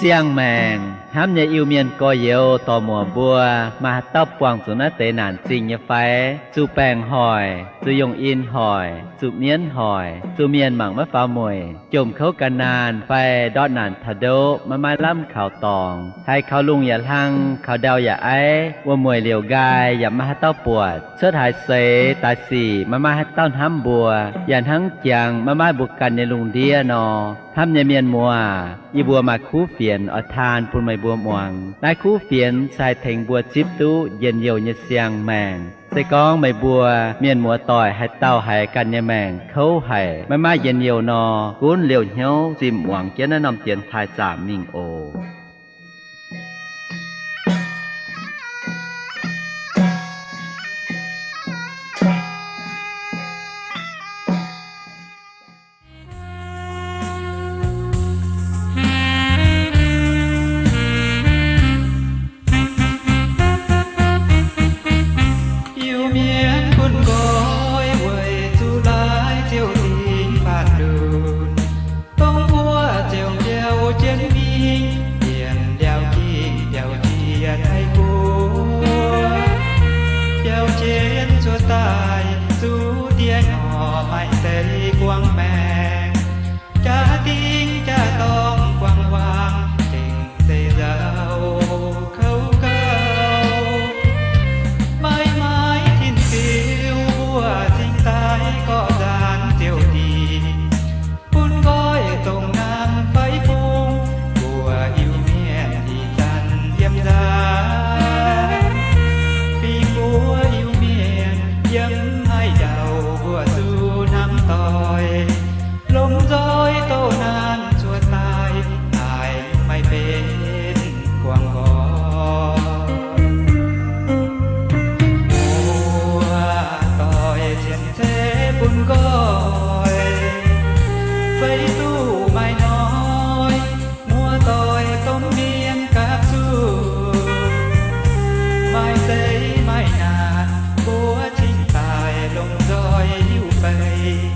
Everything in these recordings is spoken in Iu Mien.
Siang-maengc hnamv nyei Iu-Mienh gorx-youz dorc-muoc mbuo, maaih haaix dauh buangh zuqc naaiv deix naanc zingh nyei fai? Zuqc baengc hoic, zuqc yungh in hoic, zuqc mienv hoic, zuqc mienh mangc maiv faaux mueic, jomc kouv ga'naanh fai ndortv naanc taux ndoqv maiv maaih lamh kaux dorngx, haiz kaux lungh yaac hlang, kaux ndau yaac aiv, wuom-mueic liouc nqaai yaac maiv maaih haaix dauh buatc, cuotv haaix seix daaih sic maiv maaih haaix dauh hnamv mbuo, yaac hnangv jangx maiv maaih mbuo ganh nyei lungh ndiev nor. Hnamv nyei mienh muoz, yie mbuo maaih kuv fienx oix taan bun meih mbuo muangx. Naaiv kuv fienx se haih tengx mbuo zipv duqv njien-youh nyei siang-maengc. Se gorngv meih mbuo mienh muoz-doic haaix dauh haiz ganh nyei maengc kouv haic, maiv maaih njien-youh nor, gunv liouh hnyouv zimh muangx jienv naaiv norm dienx taaih zaamc mingh oc. Iu-Mienh bun nqoi weic zuqc laaix ziouc dingc faatv lunx, dongh mbuo ziouc mbiauh jienv mingh, mbienc mbiauh gingh mbiauh jiex Taiv Guoqv. Biauv jienv cuotv daaih zuqc diex norqc maaih deix guangc maengc, jaa-dingh jaa-dorngh guangc wangc, dingc zeiv nzauh kouv gauh. Maiv maaih tin-diuh mbuo cingx daaih gorqv nzaanx ziouc dingc, bun nqoi dongh naamh fai bung, mbuo Iu-Mienh ih zanc yiem nzaanx. Fingx mbuo Iu-Mienh yiem haaix ndau mbuo zuqc hnamv doic, lomh nzoih doh naanc cuotv daaih, haiz maaih benx guangc nqoi. Muoz-doic cien zeiv bun nqoi, feix duqv maaih hnoi, muoz-doic domh mienh gapv zuqc. Maaih zeiv maaih naanc mbuo cingx daaih lomh nzoih hiuv feix.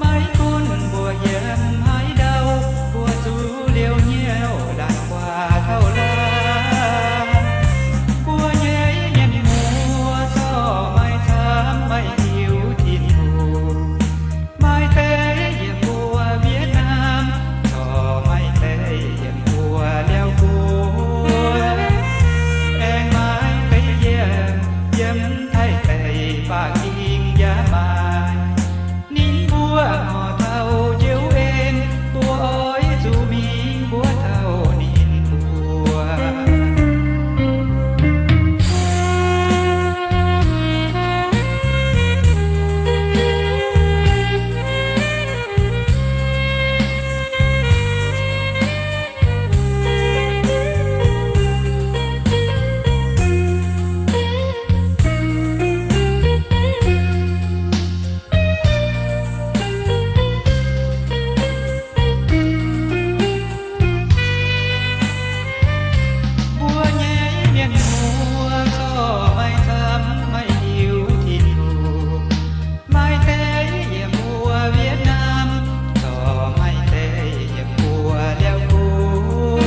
Maiv gunv mbuo yiem haaix ndau, mbuo zuqc liouh hnyouv laanh guaax taux laanh. Mbuo nyei mienh muoz corc maaih camv maaih hiuv Tin-Hungh. Maaih deix yiem mbuo Wietv^naamv, corc maaih deix yiem mbuo Laauv Guoqv. Aengx maaih deix yiem, yiem Taiv deic-bung yaac maaih. Ninh mbuo ngorc taux njoux en, mbuo oix zuqc mingh mbuox taux ninh mbuo. Mbuo nyei mienh muoz corc maaih camv maaih hiuv Tin-Hungh. Maaih deix yiem mbuo Wietv^naamv, corc maaih deix yiem mbuo Laauv Guoqv.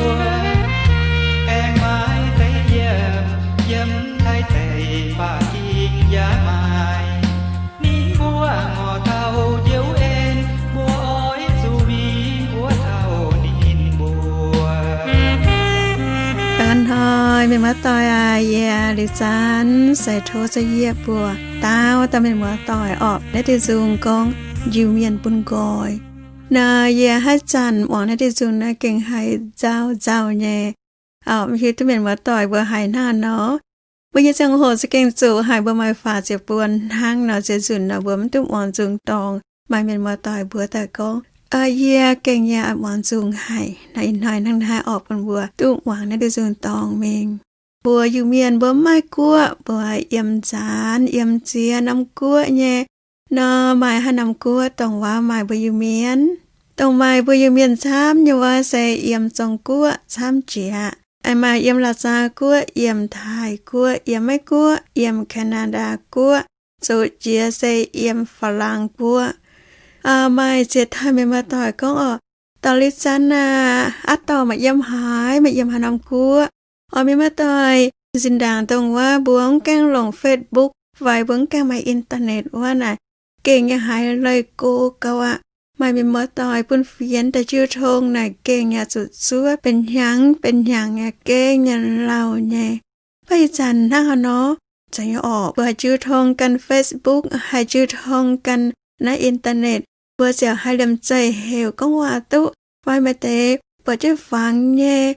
Aengx maaih deix yiem, yiem Taiv deic-bung yaac maaih. Ninh mbuo ngorc taux njoux en, mbuo oix zuqc mingh mbuox taux ninh mbuo. Ih hnoi mienh muoz-doic aac, yie Liuz Zaanv se tov za'yietv mbuo daauh dauh mienh muoz-doic orqc, naaiv diuh nzung gorngv Iu-Mienh bun nqoi. Naaiv yie haaix zanc muangx naaiv diuh nzung naaiv gengh haiz nzauh nzauh nyei. Orqc, maiv hiuv duqv mienh muoz-doic mbuo haiz hnangv nor. Mbuo nyei ziangh hoc se gengh zuqc haic, mbuo maaih faaux ziepc buonc hnangv nor, ziex nzunc nor mbuo maiv duqv muangx nzung dorngx. Maaih mienh muoz-doic mbuox daaih gorngv, Yie gengh yaac muangx nzung haic. Naaiv ih hnoi hnangv naaiv orqc, bun mbuo duqv muangx naaiv diuh nzung dorngx mingh. Mbuo Iu-Mienh mbuo maiv maaih guoqv, mbuo yiem nzaanx yiem ziex norm guoqv nyei. Nor maaih haaix norm guoqv dongh waac maaih mbuo Iu-Mienh? Dongh maaih mbuo Iu-Mienh camv nyei wuov se yiem Zong-Guoqv camv jiex. Aengx maaih yiem Laac Zaah Guoqv, yiem Taiv Guoqv, yiem Meiv Guoqv, yiem Canada Guoqv, zoqc jiex se yiem Faa^laang Guoqv. Maaih ziex dauh mienh muoz-doic gorngv orqc, Daux liuz zanc aah, aav dorh maaih yiem haaix, maaih yiem haaix norm guoqv. Oix mienh muoz-doic, zinh ndaangc dongh wuov mbuo mv gaengh longc Facebook fai mbuo mv gaengh maaih internet wuov naaic, gengh yaac haiz leih go gauh aqv. Maaih mienh muoz-doic bun fienx daaih jiu tong naaic gengh yaac zuqc zuov benx hnyangx benx hnyangx nyei, gengh yaac lauh nyei. Mv baac ih zanc hnangv haaix nor, zanc nyei orqc, mbuo haih jiu tong ganh Facebook, haih jiu tong ganh naaiv internet, mbuo ziouc haih liemh zeih heuc gorngv waac duqv fai maaih deix buatc jienv fangx nyei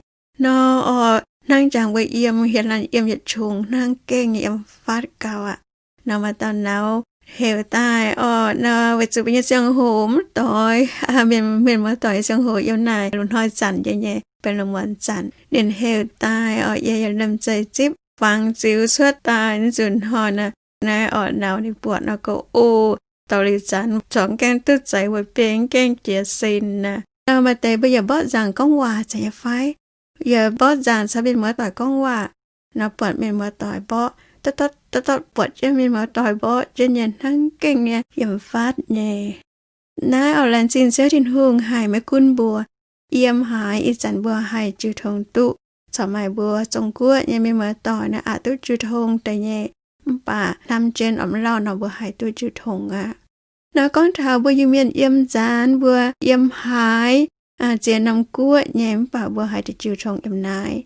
nor orqc, hnangv jangx mbuo yiem hieh laanh yiem yietc qongx hnangv, gengh yiem faatv gauh aqv. Nor maaih dauh nauz heuc daaih orqc, nor weic zuqc mbuo nyei ziangh hoc mv doix, mienh, mienh muoz-doic nyei ziangh hoc yiem naaic lungh hnoi zanc nyei, nyei benx lungh muonz zanc. Ninh heuc daaih orqc, yie yaac liemh zeih zipv fangx ziux cuotv daaih. Naaiv nzunc hnoi naaiv, naaiv orqc, nauz ninh buatc nor gorngv, O, daux liuz zanc corc mv gaengh duqv zeix weic biei, mv gaengh jiez sin naaic. Nor maaih deix mbuo yaac mborqv nzaangc gorngv waac zanc nyei fai, yaac mborqv nzaangc caux mienh muoz-doic gorngv waac. Nor buatc mienh muoz-doic mborqv, dorh dorh buatc jienv mienh muoz-doic mborqv jienv nyei hnangv, gengh nyei yiem faatv nyei. Naaiv orqc, laengz zingh Ziouv Tin-Hungh haic, maiv gunv mbuo yiem haaix, ih zanc mbuo haih jiu tong duqv. Corc maaih mbuo Zong-Guoqv nyei mienh muoz-doic naaiv aqc duqv jiu tong deix nyei, mv baac hnamv jienv orqc, mv lauh nor mbuo haih duqv jiu tong aqv. Nor gorngv taux mbuo Iu-Mienh yiem nzaanx, mbuo yiem haaix, ziex norm guoqv nyei, mv baac mbuo haih duqv jiu tong yiem naaiv.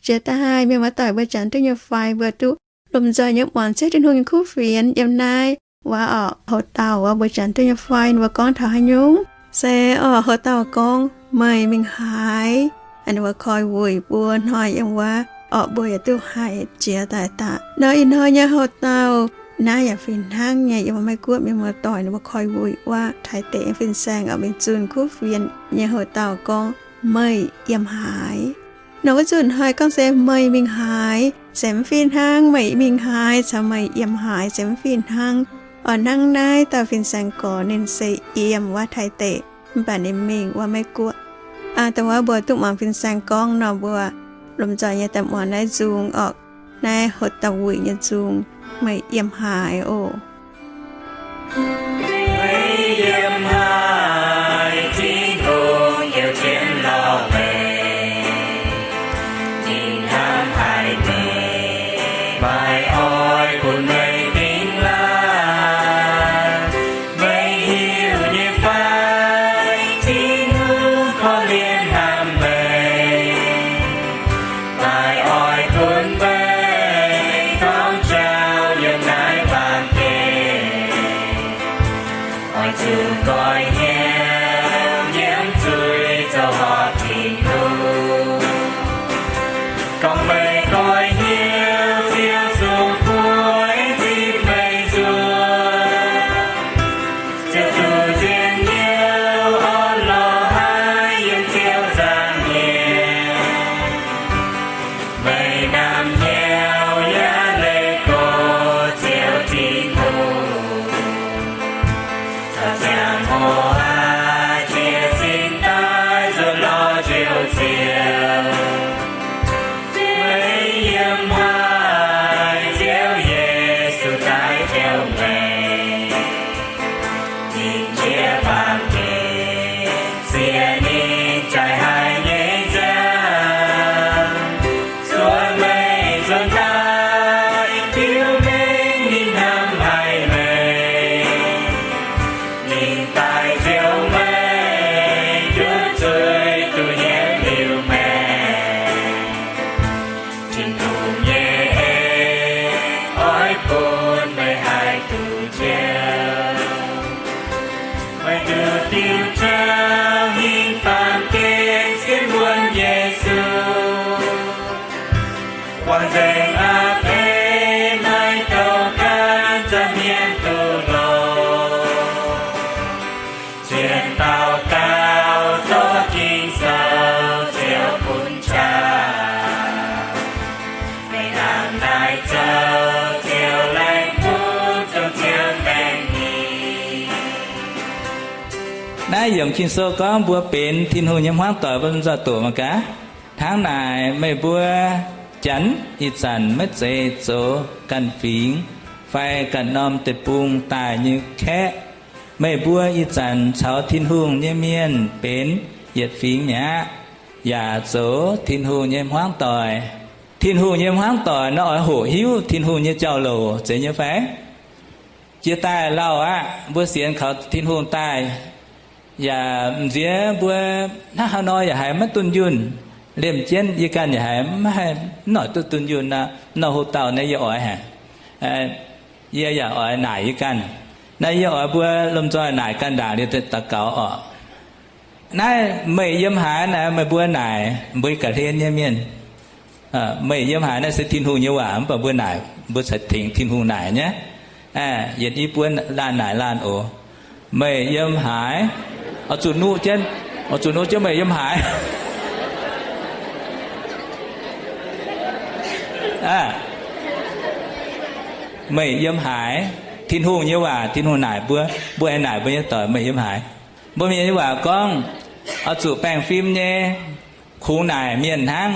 Jiex daaih mienh muoz-doic mbuo janx duqv nyei fai, mbuo duqv lomh nzoih nyei muangx Ziouv Tin-Hungh nyei kuv fienx yiem naaiv wuov orqc. Hoc dauh wuov mbuo janx duqv nyei fai, ninh mbuo gorngv taux haaix nyungc? Se orqc, hoc dauh gorngv, Meih mingh haaix? Ninh mbuo koi wuic mbuo hnoi yiem wuov orqc, mbuo yaac duqv haiz jiex daaih daaih. Nor ih hnoi nyei hoc dauh naaiv yaac fih hnangv nyei, yiem Meiv Guoqv mienh muoz-doic ninh mbuo koi wuic wuov Taiv deic nyei fin-saeng orqc, mingh zunh kuv fienx nyei hoc dauh gorngv, Meih yiem haaix? Nor wuov nzunc hnoi gorngv se, Meih mingh haaix? Se mv fih hnangv, Meih mingh haaix caux Meih yiem haaix se mv fih hnangv. Orqc, hnangv naaiv dauh fin-saeng gorx ninh se yiem wuov Taiv deic, mv baac ninh mingh wuov Meiv Guoqv. Dongh wuov mbuo duqv muangx fin-saeng gorngv nor, mbuo lomh nzoih nyei daaih muangx naaiv nzung orqc. Naaiv hoc dauh wuic nyei nzung, Meih yiem haaix oc. Meih yiem haaix, Tin-Hungh yiem jienv lorz meih. Ninh hnamv haic meih, maiv oix bun meih dingh laangh. Meih hiuv nyei fai, Tin-Hungh korv-lienh hnamv meih, maiv oix bun meih torngv jauv yiem naaiv baamh gen. Oix zuqc goiv hnyouv nyiemv zuiz zoux horpc Tin-Hungh. Gorngv meih goiv hnyouv, Ziouv zungv bueix zipv meih nzuonx. Ziouv duqv nziex hnyouv orn-lorqc haiv yiem Ziouv nzangc nyieqc. Meih namx hnyouv yaac leih gorx Ziouv Tin-Hungh. Caux ziangh hoc aqv, jiez sin daaih nzuonx lorz Njoux Ziouv. Meih yiem haaix, Ziouv Yesu daaih taux meih. Ninh njiec baamh gen, sienx ninh jaaix haic nyei nziaamv, zuov meih nzuonx daaih, biux mengh ninh hnamv haic meih. Ninh daaih njoux meih, duqv zuiz duqv nyiemv liuz maengc. Tin-Hungh nyei en oix bun meih haih duqv njoux. Meih duqv diuh jauv hingh baamh gen sienx wuonx Yesu. Wangc nzengc a'pei maiv douh gaanv, zaah hmien duqv longx. Zien daux gaux doqc Ging-Sou, Ziouv bun qaqv. Meih hnangv naaiv zoux, Ziouv laengz bun zong Ziouv mengh ninh. Naaiv yiem Ging-Sou gorngv mbuo benx Tin-Hungh nyei hmuangv doic, mbuo nzoih doqc mangc gaax. Hnangv naaic, meih mbuo janx ih zanc maiv zeiz zoux ganh fingx fai ganh norm deic-bung daaih nyei kaeqv. Meih mbuo ih zanc caux Tin-Hungh nyei mienh benx yietc fingx mi'aqv, yaac zoux Tin-Hungh nyei hmuangv doic. Tin-Hungh nyei hmuangv doic nor oix hoqc hiuv Tin-Hungh nyei jauv-louc zeiz nyei fai? Jiex daaih lauh aqv, mbuo sienx kaux Tin-Hungh daaih, yaac m'nziex mbuo hnangv haaix nor yaac haiz maiv dunh yunh. Liemh jienv yie ganh yaac haiz maiv haih, mv noic duqv dunh yunh nor, mv norm hoc-dauh naaiv yie oix haic. Yie yaac oix naaic yie ganh. Naaiv yie oix mbuo lomh nzoih naaic ganh ndaangc liuz daux gaux orqc. Naaiv meih yiem haaix naaic, meih mbuo naaic, mbuo ga'hlen nyei mienh. Meih yiem haaix naaiv se Tin-Hungh nyei waac, mv baac mbuo naaic, mbuo cingx tengx Tin-Hungh naaic nyei. Yietc i buo laanh naaic laanh oc. Meih yiem haaix? Oix zuqc nuqv jienv, oix zuqc nuqv jienv meih yiem haaix. Meih yiem haaix? Tin-Hungh nyei waac, Tin-Hungh naaic mbuo, mbuo aengx naaic mbuo nyei doic, meih yiem haaix? Mbuo Mienh nyei waac gorngv, oix zuqc baengh fim nyei, kungx naaic mienh hnangv,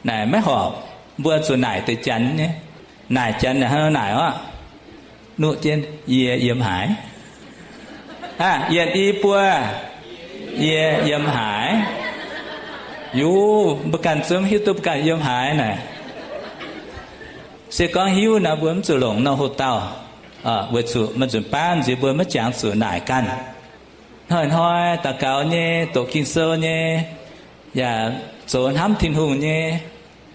naaic maiv horpc. Mbuo zuqc naaic deix Janx nyei. Naaic Janx naaic hnangv naaic orqc. Nuqv jienv, yie yiem haaix? Aa, yietc i buo, yie yiem haaix? Yie, mbuo ganh zungv hiuv duqv mbuo ganh yiem haaix naaic. Se gorngv hiuv nor, mbuo mv zuqc longc norm hoc-dauh, weic zuqc maaih nzunc baav nziex mbuo maiv jangx zuqc naaic ganh. Hnoi-hnoi daux gaux nyei, doqc Ging-Sou nyei, yaac zoux hnamv Tin-Hungh nyei,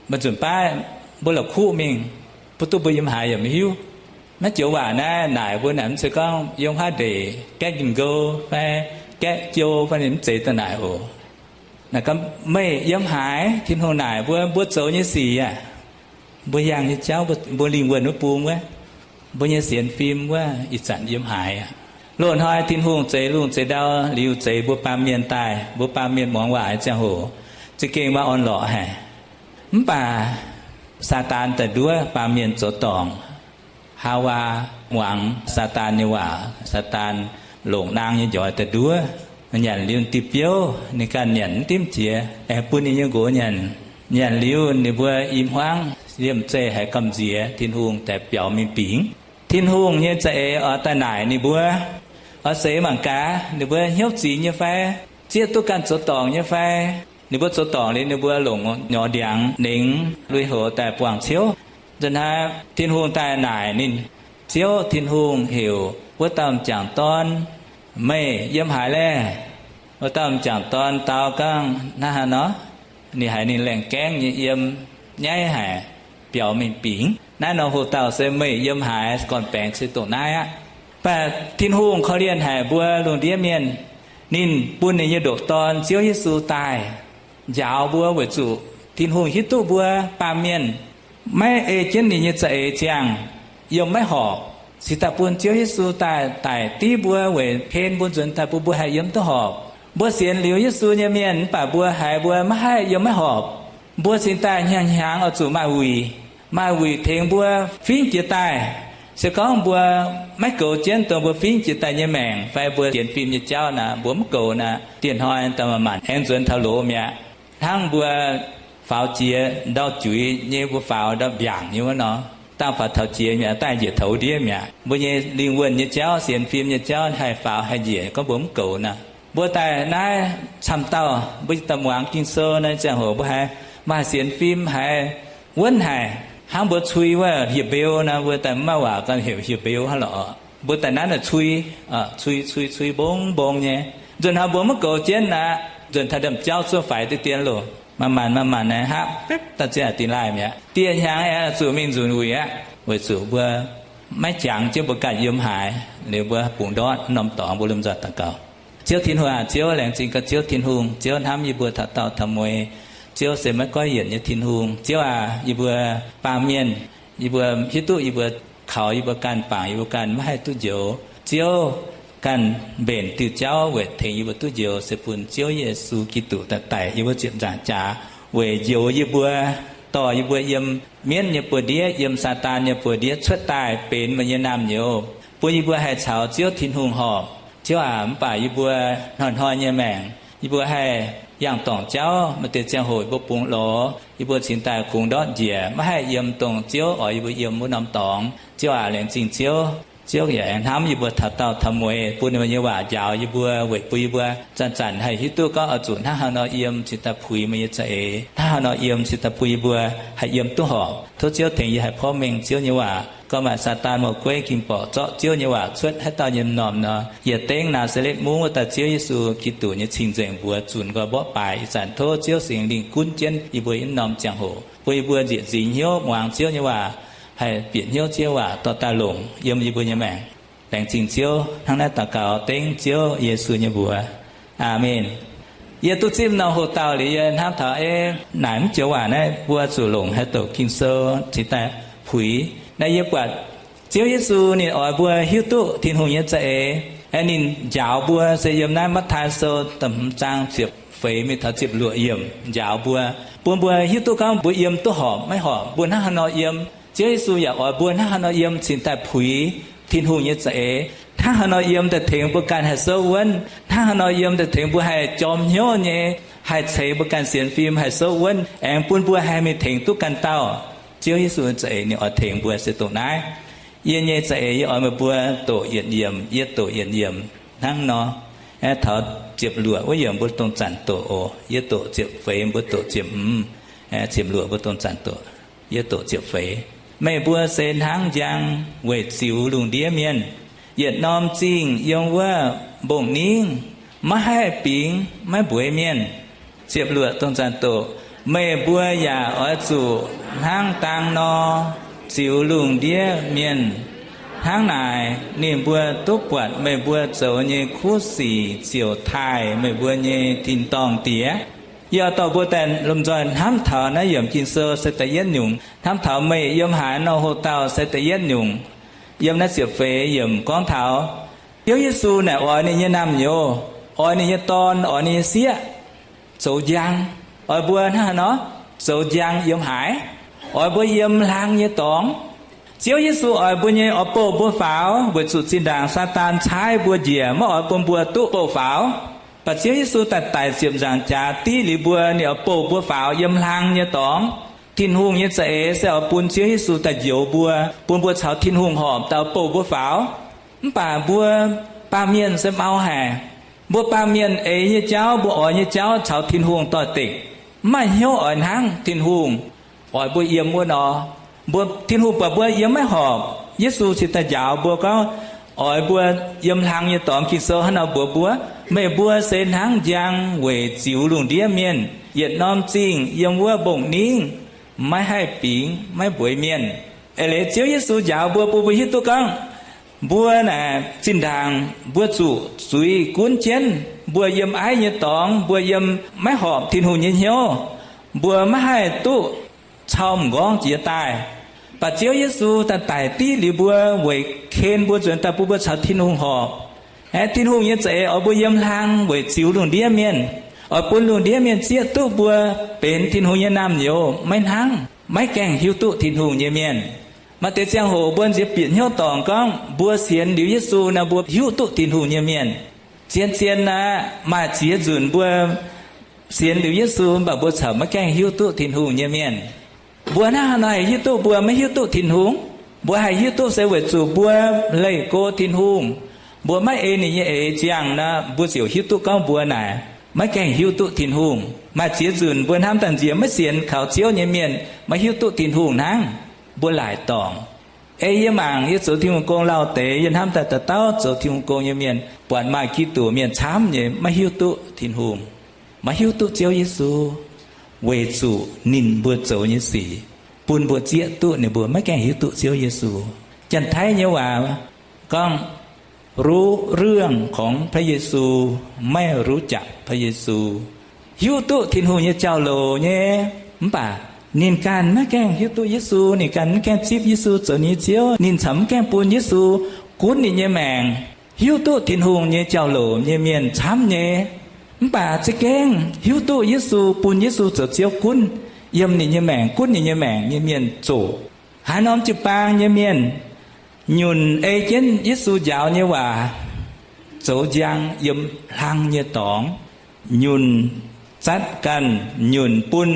maaih nzunc baav mbuo la'kuqv mingh, mbuo duqv mbuo yiem haaix yaac maiv hiuv. Maiv joux waac naaiv naaic mbuo naaic mv zeiz gorngv yiem haav ndeic gaeqv njien-nqou fai gaeqv jou fai ninh mv zeiz daaih naaic oc. Naaic gorngv, meih yiem haaix? Tin-Hungh naaic mbuo, mbuo zoux nyei sic aah, mbuo yangh nyei jauv, mbuo lingh wuonh wuov bung wuov, mbuo nyei sienx fim wuov, ih zanc yiem haaix aqv? Loz-hnoi Tin-Hungh zeix lungh zeix ndau liuz zeix mbuo baamh mienh daaih, mbuo baamh mienh muangx waac nyei ziangh hoc za'gengh maaih orn-lorqc haic. Mv baac Saadaan daaih nduov baamh mienh zoux dorngc. Haawaa muangx Saadaan nyei waac, Saadaan longc naang nyei njoix daaih nduov. Nyanc liuz diuh biouv, ninh ganh nyanc mv dimv jiex, aengx bun ninh nyei nqox nyanc. Nyanc liuz ninh mbuo i hmuangv liemh zeih haiz gamh nziex, Tin-Hungh daaih biaux mingh bingx. Tin-Hungh nyei za'eix oix daaih naaic ninh mbuo, oix seix mangc gaax ninh mbuo hnyouv zingx nyei fai, zieqv duqv ganh zoux dorngc nyei fai. Ninh mbuo zoux dorngc liuz ninh mbuo longc nyorx ndiangx nengx lui-houx daaih buangh Ziouv. Nzunc hnoi Tin-Hungh daaih naaic ninh. Ziouv Tin-Hungh heuc wuov dauh m'jangc dorn, meih yiem haaix laeh? Wuov dauh m'jangc dorn dau gorngv, hnangv haaix nor? Ninh haiz ninh laengh gaengv nyei yiem nyaiv haic, biaux mingh bingx. Naaiv norm hoc-dauh se meih yiem haaix, gorn-baengx se dongh naaiv aqv. Mv baac Tin-Hungh korv-lienh haic mbuo lungh ndiev mienh. Ninh bun ninh nyei ndoqc Dorn, Ziouv Yesu, daaih njaaux mbuo weic zuqc Tin-Hungh hiuv duqv mbuo baamh mienh maiv ei jienv ninh nyei za'eix ziangh, yiem maiv horpc. Cingx daaih bun Ziouv Yesu daaih daic div mbuo weic ken mbuo nzuonx daaih bun mbuo haih yiem duqv horpc. Mbuo sienx liuz Yesu nyei mienh mv baac mbuo haiz mbuo maiv haih yiem maiv horpc. Mbuo cingx daaih hnyangx-hnyangx oix zuqc maaih wuic, maaih wuic tengx mbuo fingv jiez daaih. Se gorngv mbuo maiv goux jienv dongh mbuo fingv jiez daaih nyei maengc fai mbuo sienx fim nyei jauv naaic, mbuo mv goux naaic, dieh hnoi daaih manc-manc aengx nzuonx taux loz mi'aqv. Hnangv mbuo faaux jiex ndau-juiz nyei, mbuo faaux ndau-mbiaangc nyei wuov nor, dangh faaux taux jiex mi'aqv, daaih njiec taux ndiev mi'aqv. Mbuo nyei lingh wuonh nyei jauv, sienx fim nyei jauv haih faaux haih njiec gorngv mbuo mv goux naaic. Mbuo daaih naaiv camv dauh, mbuo daaih muangx Ging-Sou naaiv ziangh hoc mbuo haiz maaih sienx fim haiz wuonv haic. Hnangv mbuo cui wuov hieh mbeu naaic, mbuo daaih mv maaih waac ganh heuc hieh mbeu hnangv lorqc. Mbuo daaih naaiv naaic cui, cui, cui, cui mbong mbong nyei. Nzunc hnoi mbuo maiv goux jienv aqv, nzunc taux ndaamv-jauv zuov faix deix dien loh. Manc-manc manc-manc naaic hapv bepv daaih ziangh dingh laaih mi'aqv. Dieh hnyangx aengx zuqc mingh nzunc wuic aqv, weic zuqc mbuo maiv jangx jienv mbuo ganh yiem haaix, liuz mbuo bungx ndortv norm dorngx. Mbuo lomh nzoih daux gaux. Ziouv Tin-Hungh aac, Ziouv laengz zingh gaax Ziouv Tin-Hungh. Ziouv hnamv yie mbuo taux daauh taux mueiz. Ziouv se maiv goiv yienc nyei Tin-Hungh. Ziouv aac, yie mbuo baamh mienh, yie mbuo hiuv duqv yie mbuo kaux yie mbuo ganh, bangc yie mbuo ganh maiv haih duqv njoux. Ziouv ganh mbenc diuh jauv weic tengx yie mbuo duqv njoux se bun Ziouv Yesu Giduc daaih daic yie mbuo ziepc nzaangc jaax weic njoux yie mbuo, dorh yie mbuo yiem mienv nyei buoz-ndiev, yiem Saadaan nyei buoz-ndiev cuotv daaih benx meih nyei naamh nyouz, bun yie mbuo haih caux Ziouv Tin-Hungh horpc. Ziouv aac, mv baac yie mbuo hnoi-hnoi nyei maengc, yie mbuo haih yangh dorngc jauv, maaih deix ziangh hoc yie mbuo bungx lorz, yie mbuo cingx daaih kungx ndortv njiec, maiv haih yiem dongh Ziouv oix yie mbuo yiem wuov norm dorngx. Ziouv aac, laengz zingh Ziouv. Ziouv yaac aengx hnamv yie mbuo taux daauh taux mueiz, bun meih nyei waac njaaux yie mbuo, weic bun yie mbuo zanc-zanc haih hiuv duqv gorngv oix zuqc hnangv haaix nor yiem cingx daaih puix meih nyei za'eix, hnangv haaix nor yiem cingx daaih bun yie mbuo haih yiem duqv horpc. Tov Ziouv tengx yie haih porv mengh Ziouv nyei waac. Gorngv maaih Saadaan mouh gueiv ging borqc zorqv Ziouv nyei waac cuotv haaix dauh nyei m'normh nor, yietc dengv Naa^saa^letv Mungv wuov dauh Ziouv Yesu Giduc nyei cing-nzengc mbuox zunc nqoi mborqv baaix. Ih zanc tov Ziouv Singx Lingh gunv jienv yie mbuo yiem norm ziangh hoc, bun yie mbuo nzieqc nzingx hnyouv muangx Ziouv nyei waac, haih bieqc hnyouv Ziouv waac dorh daaih longc yiem yie mbuo nyei maengc. Laengz zingh Ziouv. Hnangv naaiv daux gaux dengv Ziouv Yesu nyei mbuox. Aamen. Yie duqv zipv norm hoc-dauh liuz, yie hnamv taux, e, naaic mv joux waac naaiv mbuo zuqc longc haaix douc Ging-Sou cingx daaih puix. Naaiv yie buatc Ziouv Yesu ninh oix mbuo hiuv duqv Tin-Hungh nyei za'eix, ninh njaaux mbuo se yiem naaiv Matv^taai Sou da'hmz zaang ziepc feix mingh taux ziepc luoqc yiemc njaaux mbuo, bun mbuo hiuv duqv gorngv mbuo yiem duqv horpc maiv horpc, mbuo hnangv haaix nor yiem. Ziouv Yesu yaac oix mbuo hnangv haaix nor yiem cingx daaih puix Tin-Hungh nyei za'eix, hnangv haaix nor yiem daaih tengx mbuo ganh haih souv wuonv, hnangv haaix nor yiem daaih tengx mbuo haih jorm hnyouv nyei, haih ceix mbuo ganh sienx fim haih souv wuonv, aengx bun mbuo haih mingh tengx duqv ganh dauh. Ziouv Yesu nyei za'eix ninh oix tengx mbuo se dongh naaiv. Yie nyei za'eix yie oix meih mbuo doqc yietc yiemc, yie doqc yietc yiemc hnangv nor. Aeqv, taux ziepc luoqc wuov yiemc mbuo dongh zanc doqc oc. Yie doqc ziepc feix, mbuo doqc ziepc hmz. Aeqv, ziepc luoqc mbuo dongh zanc doqc. Yie doqc ziepc feix. Meih mbuo se hnangv njang weic ziux lungh ndiev mienh. Yietc norm zingh yiem wuov mbong-ningv, maiv haih bingx maiv mbueiz mienh. Ziepc luoqc dongh zanc doqc. Meih mbuo yaac oix zuqc hnangv dang nor ziux lungh ndiev mienh. Hnangv naaic ninh mbuo duqv buatc meih mbuo zoux nyei kuv sic ziouc taaih meih mbuo nyei tin-dorngh Diex. Yie oix dorh mbuo daaih lomh nzoih hnamv taux naaiv yiemc Ging-Sou se da'yietv nyungc, hnamv taux meih yiem haaix norm hoc-dauh se da'yietv nyungc. Yiem naaiv ziepc feix yiemc gorngv taux Ziouv Yesu naaic oix ninh nyei naamh nyouz, oix ninh nyei dorn, oix ninh nyei sieqv zoux njang. Oix mbuo hnangv haaix nor zoux njang yiem haaix? Oix mbuo yiem hlang nyei dorngx. Ziouv Yesu oix mbuo nyei oix bouh mbuo faaux, weic zuqc zinh ndaangc Saadaan caaiv mbuo njiec maiv oix bun mbuo duqv bouh faaux. Mv baac Ziouv Yesu daaih daic ziepc nzaangc jaax div liuz mbuo, ninh oix bouh mbuo faaux yiem hlang nyei dorngx. Tin-Hungh nyei za'eix se oix bun Ziouv Yesu daaih njoux mbuo, bun mbuo caux Tin-Hungh horpc daaih bouh mbuo faaux. Mv baac mbuo baamh mienh se mau haic. Mbuo baamh mienh eix nyei jauv, mbuo oix nyei jauv caux Tin-Hungh doix-dekc, mv maaih hnyouv oix hnangv Tin-Hungh oix mbuo yiem wuov nor. Mbuo, Tin-Hungh buatc mbuo yiem maiv horpc, Yesu cingx daaih njaaux mbuo gorngv, oix mbuo yiem hlang nyei dorngx. Ging-Sou hnangv nor mbuox mbuo, meih mbuo se hnangv njang weic ziux lungh ndiev mienh. Yietc norm zingh yiem wuov mbong-ningv, maiv haih bingx maiv mbueiz mienh. Eix leiz Ziouv Yesu njaaux mbuo, bun mbuo hiuv duqv gorngv mbuo naaic zinh ndaangc mbuo zuqc zuiz gunv jienv. Mbuo yiem aiv nyei dorngx, mbuo yiem maiv horpc Tin-Hungh nyei hnyouv, mbuo maiv haih duqv cau m'nqorngv jiex daaih. Mv baac Ziouv Yesu daaih daic div liuz mbuo weic ken mbuo nzuonx daaih bun mbuo caux Tin-Hungh horpc. Aeqv, Tin-Hungh nyei za'eix oix mbuo yiem hlang weic ziux lungh ndiev mienh, oix bun lungh ndiev mienh zieqv duqv mbuo benx Tin-Hungh nyei naamh nyouz. Maiv hnangv maiv gaengh hiuv duqv Tin-Hungh nyei mienh. Maaih deix ziangh hoc mbuo nziex bieqc hnyouv dorngc gorngv mbuo sienx liuz Yesu nor mbuo hiuv duqv Tin-Hungh nyei mienh. Zien-zien aqv, maaih ziex nzunc mbuo sienx liuz Yesu mv baac mbuo corc maiv gaengh hiuv duqv Tin-Hungh nyei mienh. Mbuo hnangv haaix nor haih hiuv duqv mbuo maiv hiuv duqv Tin-Hungh? Mbuo haih hiuv duqv se weic zuqc mbuo leih go Tin-Hungh. Mbuo maiv ei ninh nyei eix ziangh nor, mbuo ziouc hiuv duqv gorngv mbuo naaic maiv gaengh hiuv duqv Tin-Hungh. Maaih ziex nzunc mbuo hnamv daaih nziex maiv sienx kaux Ziouv nyei mienh maiv hiuv duqv Tin-Hungh hnangv. Mbuo laaic dorngc. Ei yie mangc yie zoux Tin-Hungh gong lauh deix, yie hnamv daaih dauh dauh zoux Tin-Hungh gong nyei mienh, buatc maaih Giduc mienh camv nyei maiv hiuv duqv Tin-Hungh, maiv hiuv duqv Ziouv Yesu, weic zuqc ninh mbuo zoux nyei sic bun mbuo zieqv duqv ninh mbuo maiv gaengh hiuv duqv Ziouv Yesu. Janx-Taiv nyei waac gorngv รู้เรื่องของพระเยซู ไม่รู้จักพระเยซู. Hiuv duqv Tin-Hungh nyei jauv-louc nyei, mv baac ninh ganh maiv gaengh hiuv duqv Yesu, ninh ganh maiv gaengh zipv Yesu zoux ninh nyei Ziouv, ninh corc maiv gaengh bun Yesu gunv ninh nyei maengc. Hiuv duqv Tin-Hungh nyei jauv-louc nyei mienh camv nyei, mv baac za'gengh hiuv duqv Yesu, bun Yesu zoux Ziouv gunv yiem ninh nyei maengc, gunv ninh nyei maengc nyei mienh zoqc. Haaix norm jiu-baang nyei mienh nyunc ei jienv Yesu njaaux nyei waac zoux njang yiem hlang nyei dorngx, nyunc zatv ganh, nyunc bun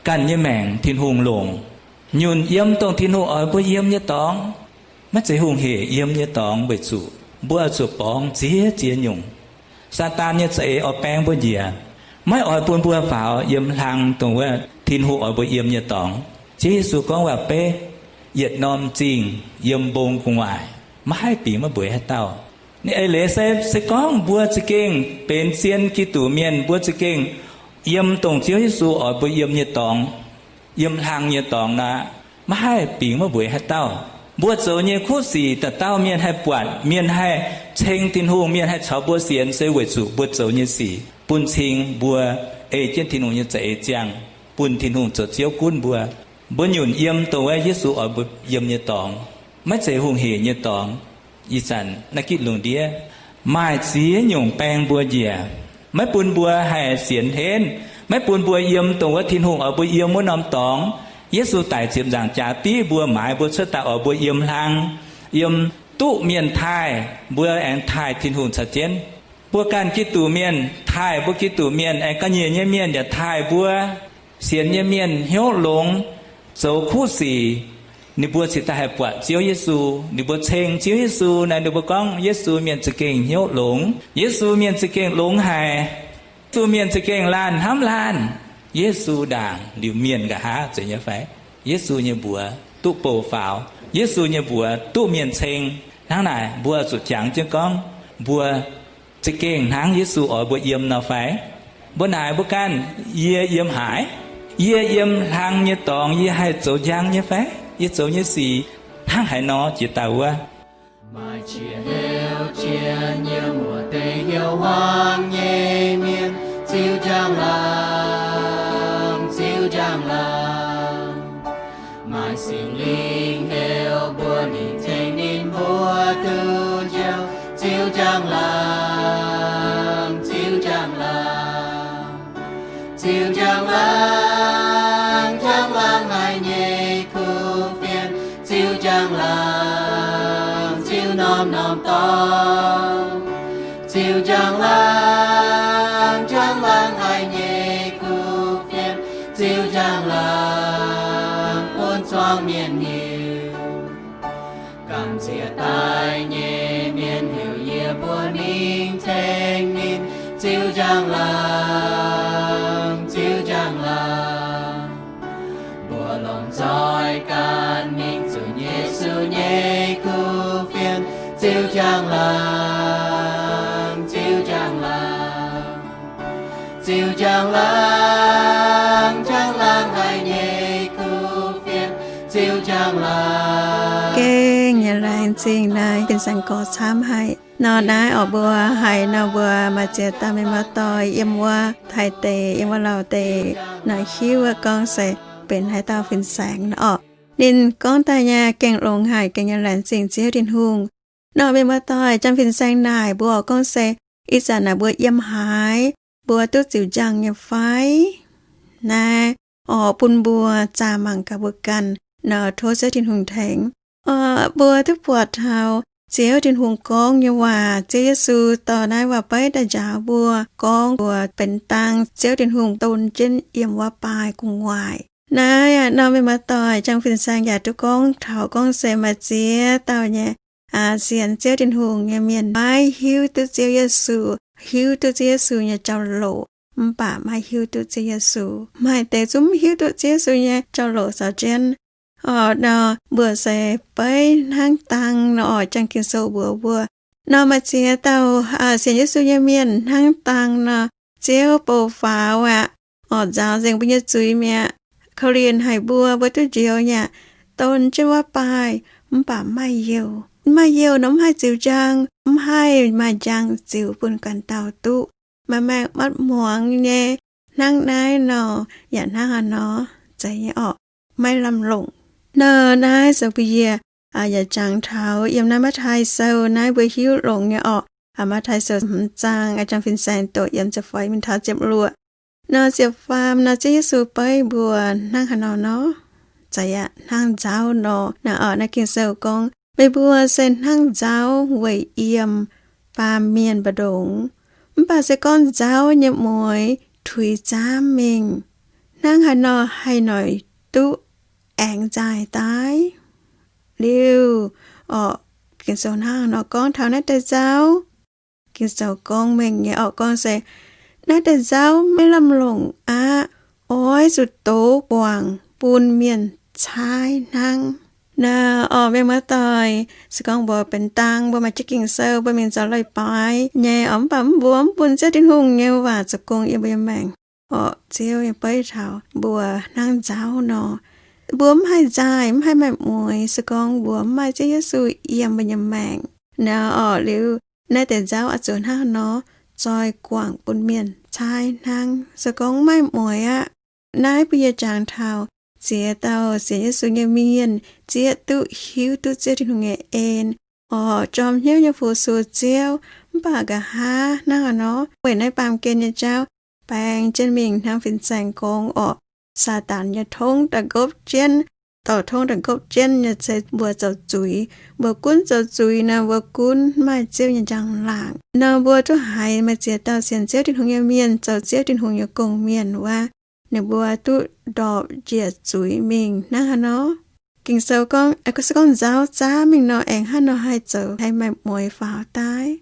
ganh nyei maengc Tin-Hungh longc, nyunc yiem dongh Tin-Hungh oix mbuo yiem nyei dorngx. Maiv zeiz hungh hec yiem nyei dorngx weic zuqc mbuo oix zuqc borngz ziex ziex nyungc. Saadaan nyei za'eix oix baeng mbuo njiec, maiv oix bun mbuo faaux yiem hlang dongh wuov Tin-Hungh oix mbuo yiem nyei dorngx. Ziouv Yesu gorngv waac-beiv, yietc norm zingh yiem mbong gu'nguaaic maiv haih bingx maiv mbueiz haaix dauh. Ninh eix leiz se, se gorngv mbuo za'gengh benx zien Giduc mienh, mbuo za'gengh yiem dongh Ziouv Yesu oix mbuo yiem nyei dorngx, yiem hlang nyei dorngx nor, maiv haih bingx maiv mbueiz haaix dauh. Mbuo zoux nyei kuv sic dauh dauh mienh haih buatc, mienh haih ceng Tin-Hungh, mienh haih caux mbuo sienx se weic zuqc mbuo zoux nyei sic bun cing mbuo ei jienv Tin-Hungh nyei za'eix ziangh, bun Tin-Hungh zoux Ziouv gunv mbuo. Mbuo nyunc yiem dongh wuov Yesu oix mbuo yiem nyei dorngx, maiv zeiz hungh hec nyei dorngx. Ih zanc naaiv gitv lungh ndiev maaih ziex nyungc baeng mbuo njiec, maiv bun mbuo haih sienx henv, maiv bun mbuo yiem dongh wuov Tin-Hungh oix mbuo yiem wuov norm dorngx. Yesu daic ziepc nzaangc jaax div mbuo, maaiz mbuo cuotv daaih oix mbuo yiem hlang, yiem duqv mienh taaih, mbuo aengx taaih Tin-Hungh caux jienv. Mbuo ganh Giduc mienh taaih mbuo Giduc mienh, aengx ga'nyiec nyei mienh yaac taaih mbuo. Sienx nyei mienh hnyouv longx, zoux kuv sic, ninh mbuo cingx daaih haih buatc Ziouv Yesu. Ninh mbuo ceng Ziouv Yesu naaic, ninh mbuo gorngv Yesu mienh za'gengh hnyouv longx, Yesu mienh za'gengh longx haic, Yesu mienh za'gengh laanh hnamv laanh. Yesu ndaangc liuz mienh nqa'haav zeiz nyei fai? Yesu nyei mbuox duqv bou faaux, Yesu nyei mbuox duqv mienh ceng. Hnangv naaic mbuo zuqc jangx jienv gorngv, mbuo za'gengh hnangv Yesu oix mbuo yiem nor fai? Mbuo naaic mbuo ganh, yie yiem haaix? Yie yiem hlang nyei dorngx yie haih zoux njang nyei fai? Yie zoux nyei sic hnangv haaix nor jiex daaih wuov? Maaih qiex heuc jien yiem wuov deix heuc huaang nyei mienh, Ziux Njang-Laangc, Ziux Njang-Laangc. Maaih Singx Lingh heuc mbuo mingh ceng ninh mbuo duqv njoux, Ziux Njang-Laangc, Ziux Njang-Laangc. Ziux Njang-Laangc, Njang-Laangc haic nyei kuv fienx, Ziux Njang-Laangc, Ziux norm-norm dorngx. Ziux Njang-Laangc, Njang-Laangc haic nyei kuv fienx, Ziux Njang-Laangc bun zuangx mienh hiuv. Gamh nziex daaih nyei mienh heuc yie mbuo mingh ceng ninh, Ziux Njang-Laangc, Ziux Njang-Laangc. Mbuo longc nzoih ganh mingh zuqc Yesu nyei kuv fienx, Ziux Njang-Laangc, Ziux Njang-Laangc. Ziux Njang-Laangc, Njang-Laangc haic nyei kuv fienx, Ziux Njang-Laangc. Gengh nyei laengz zingh naaiv fin-saeng gorx camv haic. Nor naaiv orqc, mbuo haiz nor mbuo maaih ziex dauh mienh muoz-doic yiem wuov Taiv deic, yiem wuov Laauv deic, naaiv hiuv wuov gorngv se benx haaix dauh fin-saeng nor orqc. Ninh gorngv daaih nyei gengh longx haic, gengh nyei laengz zingh Ziouv Tin-Hungh. Nor mienh muoz-doic, janx fin-saeng naaic mbuo gorngv se, ih zanc naaic mbuo yiem haaix, mbuo duqv ziux njang nyei fai? Naaiv orqc, bun mbuo zaah mangc gaax mbuo ganh nor, tov Ziouv Tin-Hungh tengx. Orqc, mbuo duqv buatc taux Ziouv Tin-Hungh gorngv nyei waac. Ziouv Yesu dorh naaiv waac-beiv daaih njaaux mbuo, gorngv mbuo benx dang Ziouv Tin-Hungh don jienv yiem wuov baaih gu'nguaaic. Naaiv aqv, nor mienh muoz-doic, janx fin-saeng yaac duqv gorngv taux gorngv se maaih ziex dauh nyei sienx Ziouv Tin-Hungh nyei mienh maiv hiuv duqv Ziouv Yesu, hiuv duqv Ziouv Yesu nyei jauv-louc, mv baac maiv hiuv duqv Ziouv Yesu. Maaih deix zungv mv hiuv duqv Ziouv Yesu nyei jauv-louc caux jienv. Orqc, nor mbuo se beiv hnangv dang nor orqc, janx Ging-Sou mbuox mbuo. Nor maaih ziex dauh sienx Yesu nyei mienh hnangv dang nor, Ziouv bou faaux aqv. Orqc, nzaaux nzengc mbuo nyei zuiz mi'aqv, korv-lienh haic mbuo, mbuo duqv njoux nyei aqv. Don jienv wuov baaih, mv baac mv maaih youh. Mv maaih youh nor mv haih ziux njang, mv haih maaih njang ziux bun ganh dauh duqv. Maaih maengc matv muangx nyei, hnangv naaiv nor yaac hnangv haaix nor, zeiz nyei orqc, maiv lamh longc. Nor naaiv zoux bun yie yaac jangx taux yiem naaiv Matv^tai Sou naaiv mbuo hiuv longx nyei orqc. Matv^tai Sou hmz zaang, a'jang fin-saeng doqc yiem ziepc feix mingh taux ziepc luoqc. Nor ziepc faam nor, Ziouv Yesu beiv mbuo hnangv haaix nor nor? Zeiz aqv, hnangv nzauv nor. Naaiv orqc, naaiv Ging-Sou gorngv, meih mbuo se hnangv nzauv weic yiem baamh mienh mbu'ndongx, mv baac se gorngv nzauv nyei mueix tuix zaamv mingh, hnangv haaix nor haih noic duqv aengx nzaaih daaih? Liuz, orqc. Ging-Sou hnangv nor gorngv taux naaiv deix nzauv. Ging-Sou gorngv mengh nyei orqc, gorngv se naaiv deix nzauv maiv lamh longc aqv. Oix zuqc douz guangc bun mienh caaiv hnangv. Naaiv orqc, mienh muoz-doic, se gorngv mbuo benx dang, mbuo maaih jienv Ging-Sou, mbuo mingh zoux leiz-baaix nyei orqc, mv baac mbuo mv bun Ziouv Tin-Hungh nyei waac zoux gong yiem mbuo nyei maengc orqc, Ziouv nyei beiv taux mbuo hnangv nzauv nor. Mbuo mv haih nzaaih, mv haih maaih mueix, se gorngv mbuo mv maaih Ziouv Yesu yiem mbuo nyei maengc. Naaiv orqc, liuz naaiv deix nzauv oix zuqc hnangv nor zoih guangc bun mienh caaiv hnangv, se gorngv mv maaih mueix aqv. Naaiv bun yie jangx taux ziex dauh sienx Yesu nyei mienh zieqv duqv hiuv duqv Ziouv Tin-Hungh nyei en, orqc, jorm hnyouv nyei fu-sux Ziouv, mv baac nqa'haav hnangv haaix nor weic naaiv baamh gen nyei jauv baeng jienv mingh hnangv fin-saeng gorngv orqc, Saadaan nyei tongv daaih nqopv jienv, dorh tongv daaih nqopv jienv nyei se mbuo zoux zuiz. Mbuo gunv zoux zuiz nor, mbuo gunv maaih Ziouv nyei njang-laangc. Nor mbuo duqv haiz maaih ziex dauh sienx Ziouv Tin-Hungh nyei mienh zoux Ziouv Tin-Hungh nyei gong-mienh wuov, ninh mbuo duqv ndorpc njiec zuiz mingh hnangv haaix nor. Ging-Sou gorngv, se gorngv nzauv zaav mingh nor, aengx hnangv nor haih zoux haih maaih mueix faaux daaih.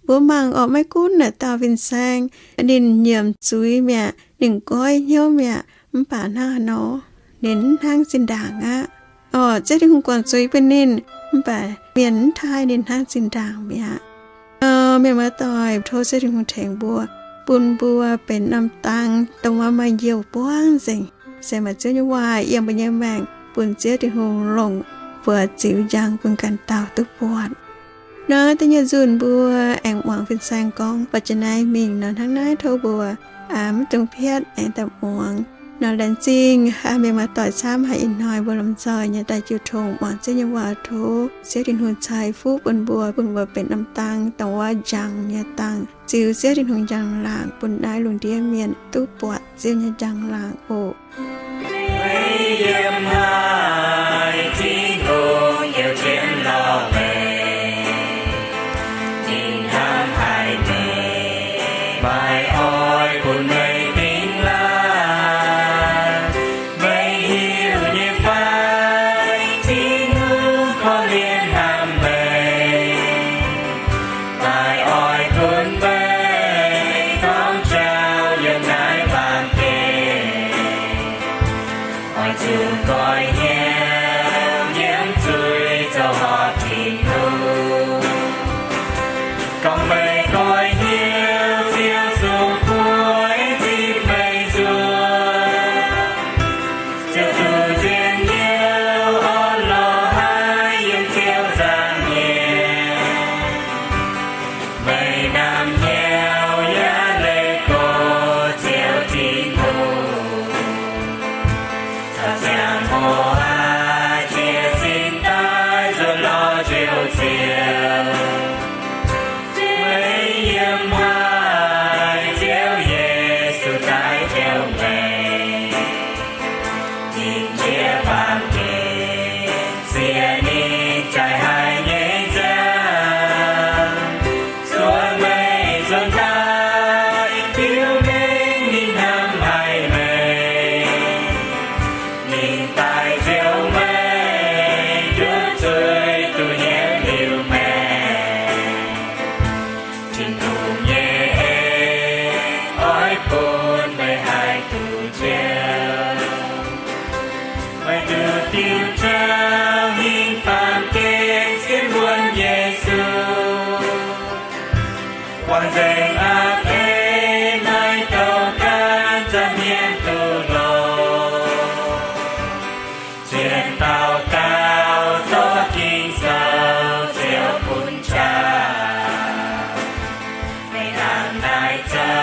Mbuo mangc orqc, maiv gunv naaic dauh fin-saeng, ninh nyiemc zuiz mi'aqv, ninh goiv hnyouv mi'aqv, mv baac hnangv haaix nor ninh mv hnangv zinh ndaangc aqv. Orqc, Ziouv Tin-Hungh guangc zuiz bun ninh, mv baac mienh mv taaih ninh hnangv zinh ndaangc mi'aqv. Nor mienh muoz-doic, tov Ziouv Tin-Hungh tengx mbuo, bun mbuo benx norm dang dongh wuov maaih youh buangv nzengc, se maaih Ziouv nyei waac yiem mbuo nyei maengc, bun Ziouv Tin-Hungh longc buoz ziux njang bun ganh dauh duqv buatc. Nor da'nyeic nzunc mbuo aengx muangx fin-saeng gorngv, baac jiex naaiv mingh nor hnangv naaiv, tov mbuo mv dungx piatv, aengx daaih muangx. Nor laengz zingh mienh muoz-doic camv haiz ih hnoi mbuo lomh nzoih nyei daaih jiu tong muangx Ziouv nyei waac. Tov Ziouv Tin-Hungh ceix fuqv bun mbuo, bun mbuo benx norm dang dongh wuov njang nyei dangh, ziux Ziouv Tin-Hungh njang-laangc bun naaiv lungh ndiev mienh duqv buatc Ziouv nyei njang-laangc oc. Meih yiem haaix, Tin-Hungh yiem jienv lorz meih. Ninh hnamv haic meih, maiv oix bun meih dingx laangh. Meih hiuv nyei fai, Tin-Hungh korv-lienh hnamv meih, maiv oix gunv meih torngv jauv yiem naaiv baamh gen. Oix zuqc goiv hnyouv yiem zuiz zoux horpc Tin-Hungh. Gorngv meih goiv hnyouv, Ziouv zungv bueix zipv meih nzuonx. Ziouv duqv nziex hnyouv orn-lorqc haiv yiem Ziouv nzangc nyieqc. Meih namx hnyouv yaac leih gox Ziouv Tin-Hungh. Caux ziangh hoc aqv, jiez sin daaih nzuonx lorz Njoux Ziouv. Meih yiem haaix, Ziouv Yesu daaih taux meih. Ninh njiec baamh gen, siec ninh jaiv haic nyei nziaamv, zuov meih nzuonx daaih, biux mengh ninh hnamv haic meih. Ninh daaih njoux meih, nduov zuiz duqv nyienz liuz maengc. Tin-Hungh nyei en oix bun meih haih duqv njoux. Meih duqv diuh jauv hingh baamh gen sienx wuonx Yesu. Guangc nzengc aqv, ei maiv douh gaanv nza'hmien duqv lorz. Zien daux gaux tov Ging-Sou Ziouv bun qaqv. Meih hnangv naaiv zoux